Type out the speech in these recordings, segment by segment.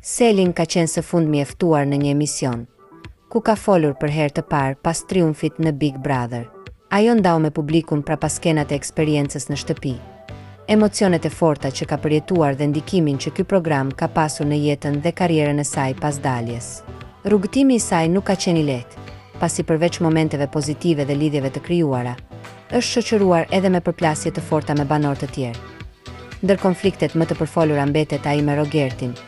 Selin ka qenë së fundmi e ftuar në një emision, ku ka folur për herë të parë pas triumfit në Big Brother. Ajo ndau me publikun prapaskenat e eksperiencës në shtëpi, emocionet e forta që ka përjetuar dhe ndikimin që ky program ka pasur në jetën dhe karrierën e saj pas daljes. Rrugëtimi i saj nuk ka qenë i lehtë, pasi përveç momenteve pozitive dhe lidhjeve të krijuara, është shoqëruar edhe me përplasje të forta me banorë të tjerë. Ndër konfliktet më të përfolura mbetet ai me Rogertin,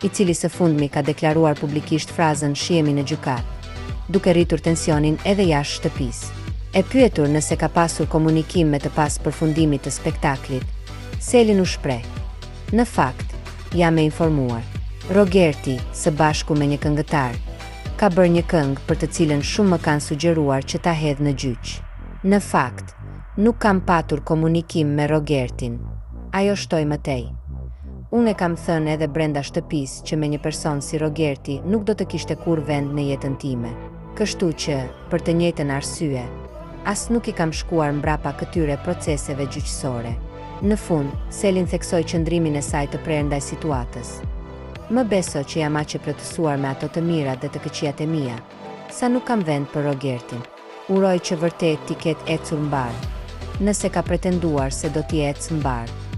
i cili së fundmi ka deklaruar publikisht frazën shihemi në gjykatë, duke rritur tensionin edhe jashtë shtëpisë. E pyetur nëse ka pasur komunikim me të pas përfundimit të spektaklit, Selin u shpreh, Në fakt, jam e informuar. Rogerti, së bashku me një këngëtar, ka bërë një këngë për të cilën shumë më kanë sugjeruar që ta hedh në gjyq. Në fakt, nuk kam patur komunikim me Rogertin. Ajo shtoi më tej. Unë e kam thënë edhe brenda shtëpisë që me një person si Rogerti nuk do të kishte kurrë vend në jetën time. Kështu që, për të njëjtën arsye, as nuk i kam shkuar mbrapa këtyre proceseve gjyqësore. Në fund, Selin theksoi qëndrimin e saj të prerë ndaj situatës. Më beso që jam aq e plotësuar me ato të mirat dhe të këqijat e mia, sa nuk kam vend për Rogertin. Uroj që vërtet t'i ketë ecur mbarë, nëse ka pretenduar se do t'i ecë mbarë.